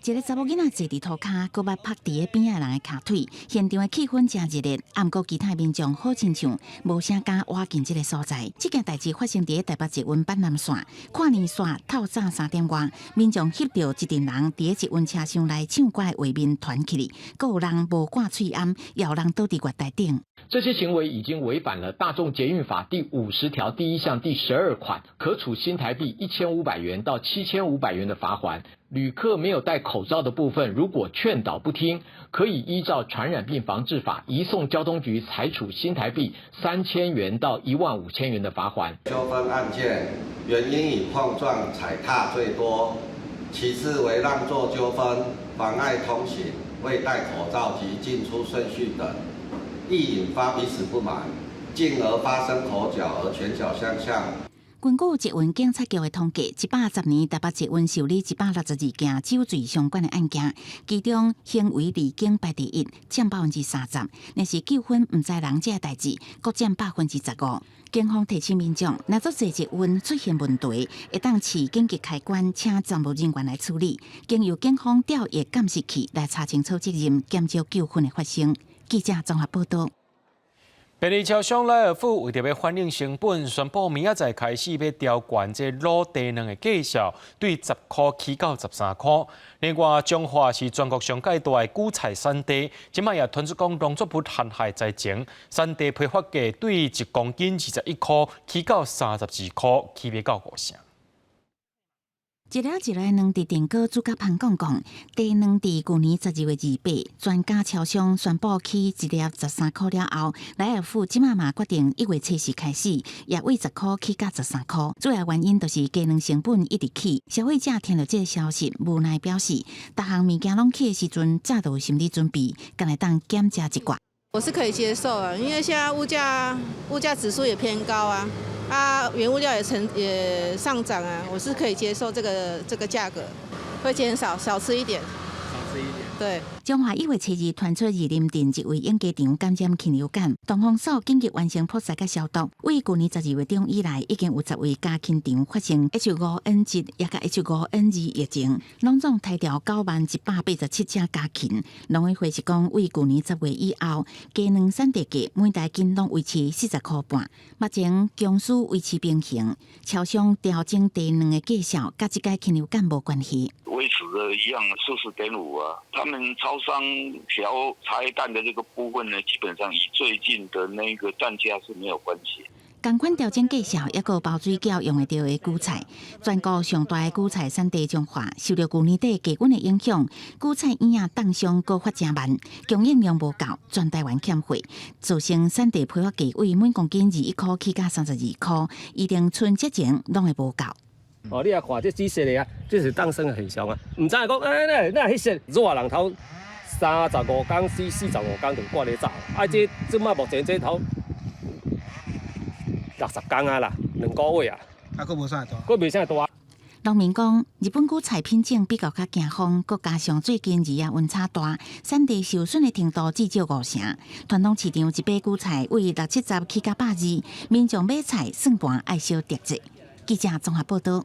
一個查某囡仔坐佇塗跤，閣捌拍佇咧邊仔人的跤腿，現場的氣氛誠熱烈。啊，毋過其他民眾好親像無啥敢倚近這个所在。這件代誌發生佇咧台北捷運板南線跨年線透早3點外，民眾翕著一陣人佇咧捷運車廂內唱歌的畫面傳起去，閣有人無掛喙罨，也有人倒佇月台頂。這些行為已經違反了《大眾捷運法》第50條第1項第12款，可處新台幣1500元到7500元的罰鍰。旅客沒有戴口罩的部分，如果勸導不聽，可以依照《傳染病防治法》移送交通局裁處新台幣3000元到15000元的罰鍰。糾紛案件原因以碰撞、踩踏最多，其次為讓座糾紛、妨礙通行、未戴口罩及進出順序等，易引發彼此不滿，進而發生口角而拳腳相向。根據捷運警察局的統計，110年台北捷運受理162件酒醉相關的案件，其中行為離境排第一，佔30%；若是糾紛毋知人這个代誌，閣佔15%。警方提醒民眾，若做坐捷運出現問題，會當持緊急開關，請站務人員來處理，經由警方調閱監視器來查清楚責任，減少糾紛的發生。記者綜合報道。便利超商萊爾富為著欲反映成本，宣布明仔載開始欲調懸這滷地卵的價數，對10箍起到13箍。另外，彰化是全國上蓋大的韭菜產地，這擺也傳出講農作物旱害災情，產地批發價對1公斤21箍起到32箍，起碼到五成。一粒一粒卵佇電鍋煮甲芳講講，雞卵佇舊年12月28，全家超商宣布起一粒13箍了後，萊爾富這馬嘛決定1月24開始，也為10箍起價13箍。主要原因就是雞卵成本一直起。消費者聽著這个消息，無奈表示，逐項物件攏起的時陣，早就有心理準備，敢會當減食一寡。我是可以接受啊，因為現在物價指數也偏高啊。啊，原物料也上漲啊，我是可以接受這個價格，會減少，少吃一點。少吃一點。對。彰化1月7日傳出二林鎮一位養雞場感染禽流感，動防所緊急完成撲殺佮消毒。為舊年12月中以來，已經有10位家禽場發生 H5N1也佮 H5N2疫情，攏總殺掉90,187隻家禽。農委會是講，為舊年10月以後，雞卵產地價每台斤攏維持40箍半，目前供需維持平衡。超商調整雞卵的價數，佮這擺禽流感無關係。維持的一樣40.5啊，他們超商調茶葉蛋的這個部分呢，基本上與最近的那個蛋價是沒有關係。仝款調整價數，抑閣包水餃用會著的韭菜，全國上大的韭菜產地彰化，受著舊年底低溫的影響，韭菜葉仔凍傷閣發誠慢，供應量無夠，全台灣欠貨，造成產地批發價為每公斤21箍起價32箍，預定春節前攏會無夠。哦，你也看這紫色的啊，這是凍傷的現象啊，毋知影講，欸，那彼色熱人頭35工至45工就掛咧走，啊，這這馬目前這頭60工啊啦，2個月啊，啊，閣無啥大，閣袂啥大。農民講，日本韭菜品種比較較驚風，閣加上最近日夜溫差大，產地受損的程度至少五成。傳統市場一把韭菜為六七十起價120，民眾買菜算盤愛小挃者。記者綜合報導。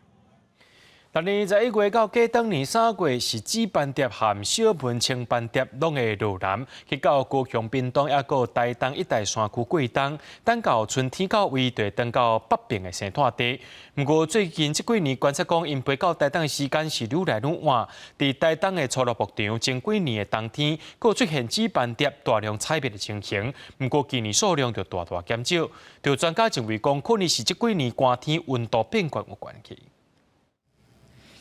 逐年11月到過冬年3月是紫斑蝶和小紋青斑蝶攏會落南，去到高雄、屏東抑閣台東一帶山區過冬，等到春天到位，就會轉到北邊的生態地。毋過最近這幾年觀察講，𪜶飛到台東的時間是愈來愈晚。佇台東的初鹿牧場，前幾年的冬天，閣出現紫斑蝶大量採蜜的情形。毋過今年數量就大大減少。就專家認為講，可能是這幾年寒天溫度變懸有關係。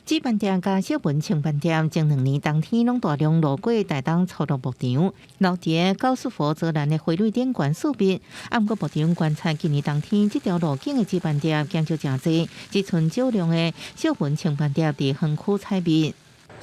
紫斑蝶佮小紋青斑蝶前2年冬天攏大量路過台東初鹿牧場，留佇高斯佛澤蘭的花蕊頂懸數蜜。啊，毋過牧場觀察今年冬天這條路徑的紫斑蝶減少誠濟，只賰少量的小紋青斑蝶佇園區採蜜。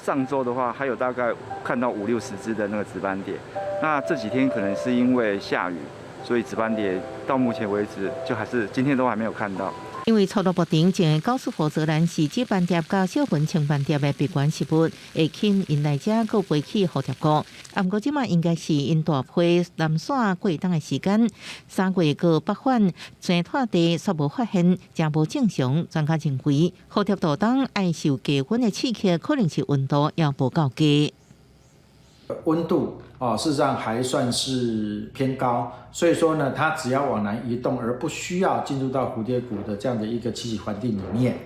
上週的話，還有大概看到五六十隻的那個紫斑蝶。那這幾天可能是因為下雨，所以紫斑蝶到目前為止就還是今天都還沒有看到。因為初鹿牧場種的高斯佛澤蘭是紫斑蝶佮小紋青斑蝶的必選食物，會吸引𪜶來遮閣飛起蝴蝶谷。啊，毋過這馬應該是𪜶大批南徙過冬的時間，3月閣北返，生態地煞無發現，誠無正常。專家認為，蝴蝶度冬愛受低溫的刺激，可能是溫度猶無夠低。溫度哦，事實上還算是偏高，所以說呢，它只要往南移動，而不需要進入到蝴蝶谷的這樣的一個棲息環境裡面，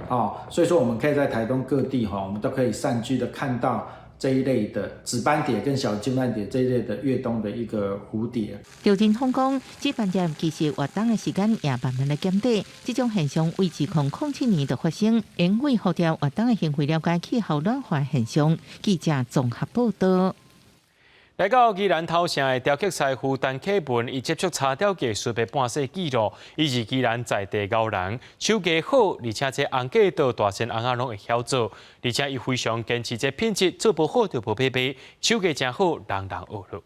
哦，所以說我們可以在台東各地哈，我們都可以散居的看到這一類的紫斑蝶跟小金斑蝶這一類的越冬的一個蝴蝶。劉振峰講，紫斑蝶其實越冬的時間也慢慢來減短，這種現象為2007年就發生，因為蝴蝶越冬的行為了解氣候暖化現象。記者綜合報導。來到宜蘭頭城的雕刻師傅陳啟文，伊接觸茶雕藝術欲半世紀咯。伊是宜蘭在地𠢕人，手藝好，而且這紅粿刀大仙尪仔攏會曉做，而且伊非常堅持這品質，做無好就無欲賣，手藝誠好，人人學落。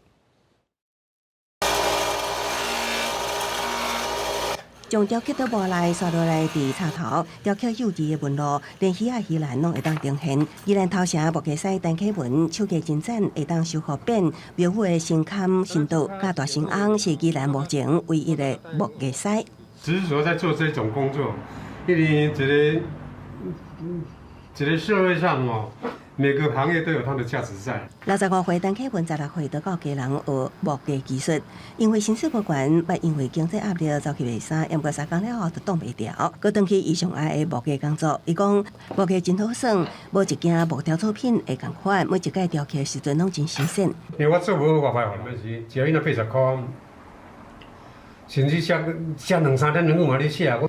將雕刻刀磨來刷落來，佇插頭雕刻幼稚的紋路，連魚仔魚欄攏會當呈現。宜蘭頭城木藝師陳啟文手藝精湛，會當修復變廟宇的神龕、神桌，佮大神翁是宜蘭目前唯一的木藝師。執著在做這種工作，因為這个這个社會上哦，每個行業都有它的價值在。65歲陳啟文16歲就到家人學木藝技術，因為薪水無懸，捌因為經濟壓力走去賣衫，毋過三工了後就擋袂牢，閣轉去伊上愛的木藝工作。伊講木藝真好耍，無一件木雕作品會仝款，每一擺雕刻的時陣攏真新鮮。因為我做無好偌歹還是只要伊若80箍，甚至寫寫兩三點兩句嘛咧寫。我。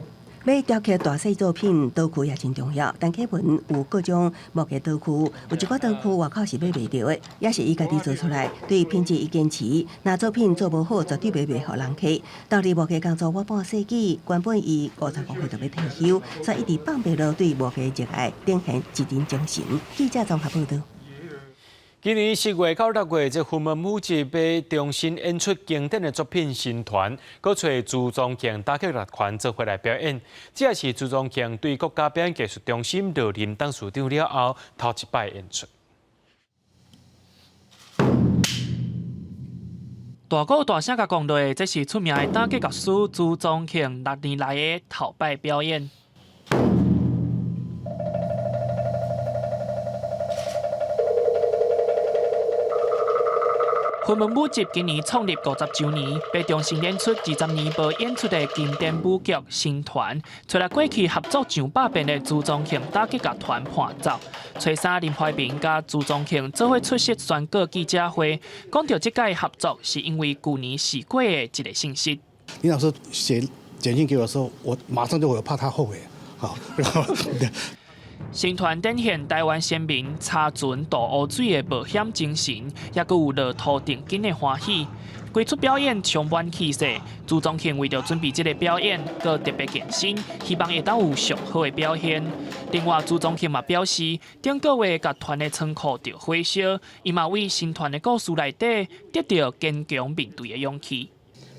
欲雕刻大細作品，刀具也真重要。陳啟文有各種木的刀具，有一寡刀具外口是買袂著的，也是伊家己做出來。對品質伊堅持，若作品做無好，絕對袂賣予人客。投入模具工作滿半世紀，原本伊55歲就欲退休，所以一直放袂落對模具熱愛，展現職人精神。記者綜合報導。今年10月到6月，這雲門舞集欲重新演出經典的作品《新團》，閣揣朱宗慶打擊樂團做伙來表演。這也是朱宗慶對國家表演藝術中心落任董事長了後頭一擺演出。大鼓大聲共講落，這是出名的打擊樂師朱宗慶6年來的頭擺表演。雲門舞集今年創立50週年，欲重新演出20年無演出的經典舞劇《新團》，揣來過去合作上百遍的朱宗慶打擊樂團伴奏。初三林懷民佮朱宗慶做伙出席宣告記者會，講著這擺合作是因為舊年事過的一个信息。林老師寫簡訊給我的時候，我馬上就會怕他後悔，好。新團展現臺灣先民撐船渡烏水的冒險精神，抑閣有落土定金的歡喜。規齣表演充滿氣勢。朱宗慶為著準備這个表演，閣特別健身，希望會當有上好的表現。另外，朱宗慶嘛表示，頂個月樂團的倉庫著火燒，伊嘛為新團的故事內底得著堅強面對的勇氣。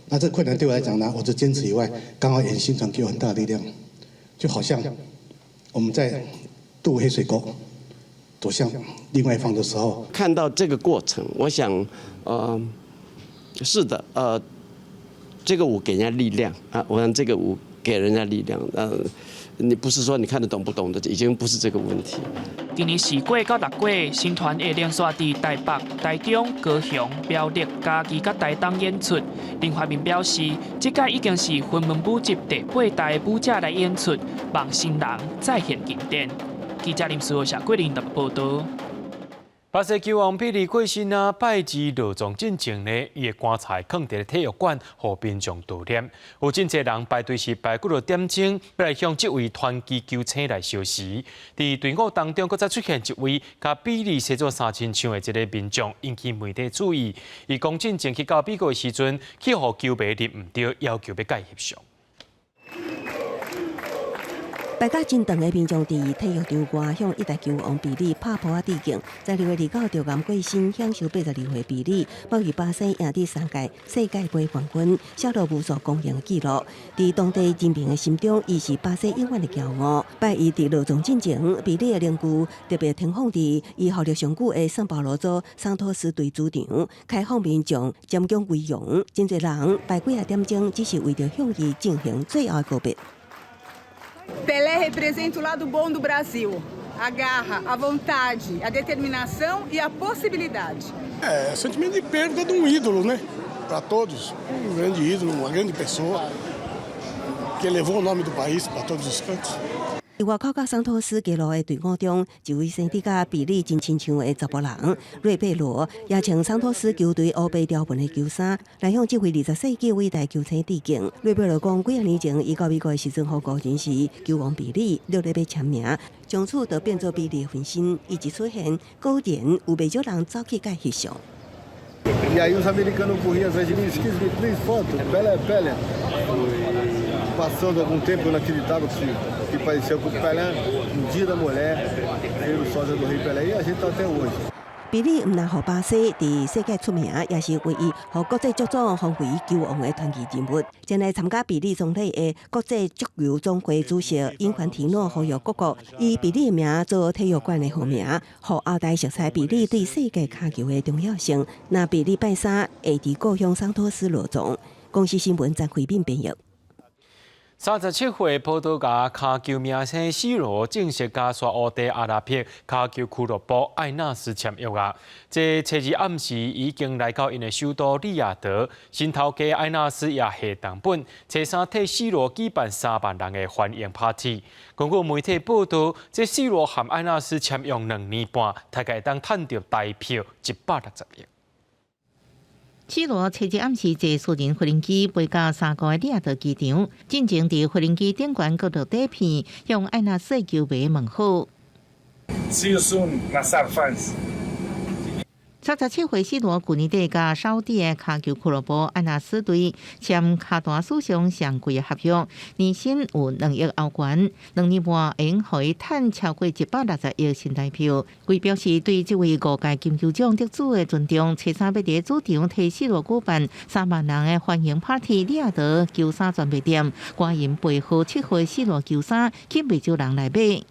那這困難對我來講呢，我就堅持以外，剛好演新團給我很大的力量，就好像我們在渡黑水溝，走向另外一方的時候，看到這個過程，我想，是的，這個舞給人家力量啊，我想這個舞給人家力量，你不是說你看得懂不懂的，已經不是這個問題。今年4月到6月，新團會連續佇台北、台中、高雄、苗栗、嘉義佮台東演出。林懷民表示，這擺已經是雲門舞集第八代舞者來演出，望新人再現經典。記者林思豪、謝桂林台北報導。巴西球王比利過身啊，拜二落葬進前呢，伊的棺材囥佇體育館，予民眾悼念。有真濟人排隊是排幾落點鐘，欲來向這位傳奇球星來相辭。佇隊伍當中，閣再出現一位佮比利西做衫親像的一个民眾，引起媒體注意。伊講進前去到美國的時陣，去予球迷認毋著，要求欲佮伊翕相。排甲真長的民眾佇體育場外向一代球王比利拍噗仔致敬。12月29著癌過身，享壽82歲比利，幫助巴西贏得三屆世界盃冠軍，寫落無數光榮的紀錄。佇當地人民的心中，伊是巴西永遠的驕傲。拜二佇落葬進前，比利的靈柩特別停放佇伊效力上久的聖保羅州桑托斯隊主場，開放民眾瞻仰遺容。真濟人排幾仔點鐘，只是為著向伊進行最後的告別。 Pelé representa o lado bom do Brasil, a garra, a vontade, a determinação e a possibilidade. É, sentimento de perda de um ídolo, né? Para todos, um grande ídolo, uma grande pessoa que levou o nome do país para todos os cantos. 佇外口佮桑托斯街路的隊伍中，一位生得佮比利真親像的查埔人瑞貝羅，也穿桑托斯球隊烏白條紋的球衫，來向這位20世紀偉大球星致敬。瑞貝羅講，幾仔年前伊到美國的時陣，予誤認是球王比利，落咧欲簽名，從此就變做比利的分身。伊一出現，果然有袂少人走去共伊翕相。 E aí os americanos corriam atrás de mim, excuse me, please, foto, Pelé, Pelé. Passando algum tempo, eu não acreditava que parecia com o Pelé, um dia da mulher, veio o sósia do Rei Pelé e a gente tá até hoje. 比利毋但予巴西佇世界出名，也是唯一予國際足總封為球王的傳奇人物。前來參加比利喪禮的國際足球總會主席因凡提諾呼籲各國以比利的名做體育館的號名，予後代熟悉比利對世界跤球的重要性。若比利拜三會佇故鄉桑托斯落葬。公視新聞張惠敏編譯。37歲葡萄牙跤球明星 C 羅正式佮沙烏地阿拉伯跤球俱樂部艾納斯簽約啊！這初二暗時已經來到𪜶的首都利雅得，新頭家艾納斯也下重本，初三替 C 羅舉辦3萬人的歡迎 party。根據媒體報道，這 C 羅和艾納斯簽約2年半，大概會當趁著台票160億。C羅初日暗時坐私人飛行機飛到沙烏地利雅得機場，進前佇飛行機頂懸閣落底片，向艾納斯球迷問好。 See you soon, Nassr fans. 37歲 C羅舊年底佮沙烏地的跤球俱樂部艾納斯隊簽跤壇史上上貴的合約，年薪有2億歐元，2年半會用予伊趁超過160億新台票。佢表示對這位五屆金球獎得主的尊重，初三欲佇主場替 C羅舉辦3萬人的歡迎 party，利雅得球衫專賣店，官員背號7號 C羅球衫，吸袂少人來買。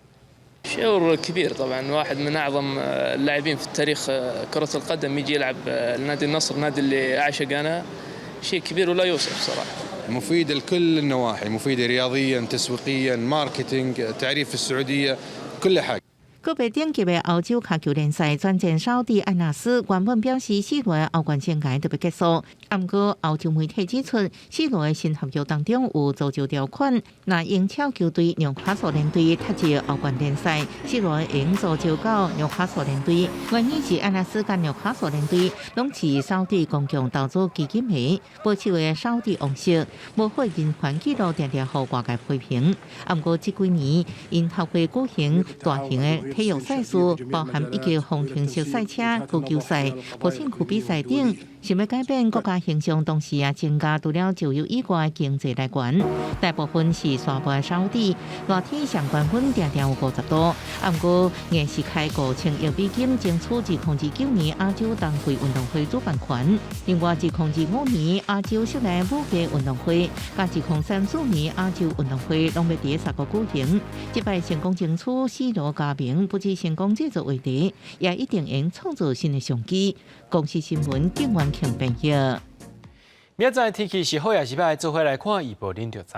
شعور كبير طبعا، واحد من اعظم اللاعبين في التاريخ كرة القدم يجي يلعب لنادي النصر، النادي اللي اعشق انا، شيء كبير ولا يوصف صراحة. مفيدة لكل النواحي، مفيدة رياضيا، تسويقيا، marketing، تعريف السعودية، كل حاجة. 告別頂級的歐洲跤球聯賽，轉戰沙烏地艾納斯，原本表示 C羅的歐冠生涯就欲結束。毋過歐洲媒體指出，C羅的新合約當中有詛咒條款，若英超球隊紐卡素聯隊脫離歐冠聯賽，C羅會用租借到紐卡素聯隊。原因是艾納斯佮紐卡素聯隊攏是沙烏地公共投資基金會保守的沙烏地王室，無好人權紀錄，定定予外界批評。毋過這幾年，𪜶透過舉行大型的體育賽事，包含一級方程式賽車、高球賽、普信區比賽等，想欲改變國家形象，同時也增加除了石油以外的經濟來源。大部分是沙漠的沙烏地，熱天上懸溫定定有50度。毋過硬是開5000億美金爭取2029年亞洲冬季運動會主辦權。另外，2025年亞洲室內武技運動會，佮2034年亞洲運動會，攏欲佇沙國舉行。這擺成功爭取 C羅加盟，不只成功製造話題，也一定會創造新的商機。公視新聞景元慶編譯。明仔載天氣是好抑是䆀，做伙來看預報，恁就知。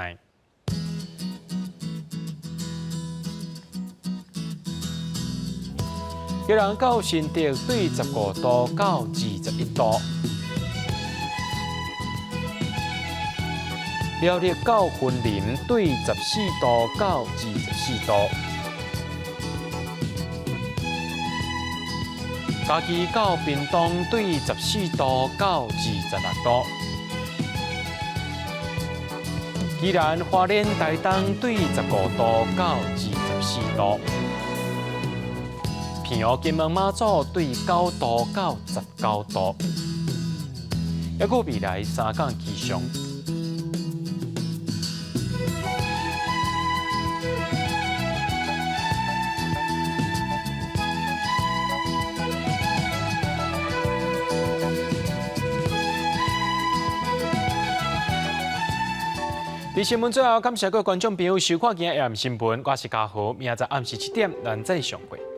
基隆到新竹對15度到21度，苗栗到雲林對14度到24度，嘉義到屏東對14度到26度，宜蘭花蓮台東對15度到24度。澎湖金門馬祖對9度到19度，猶閣未來3工氣象。佇新聞最後，感謝各位觀眾朋友收看今日的新聞，我是嘉豪，明仔載暗時7點，咱再相會。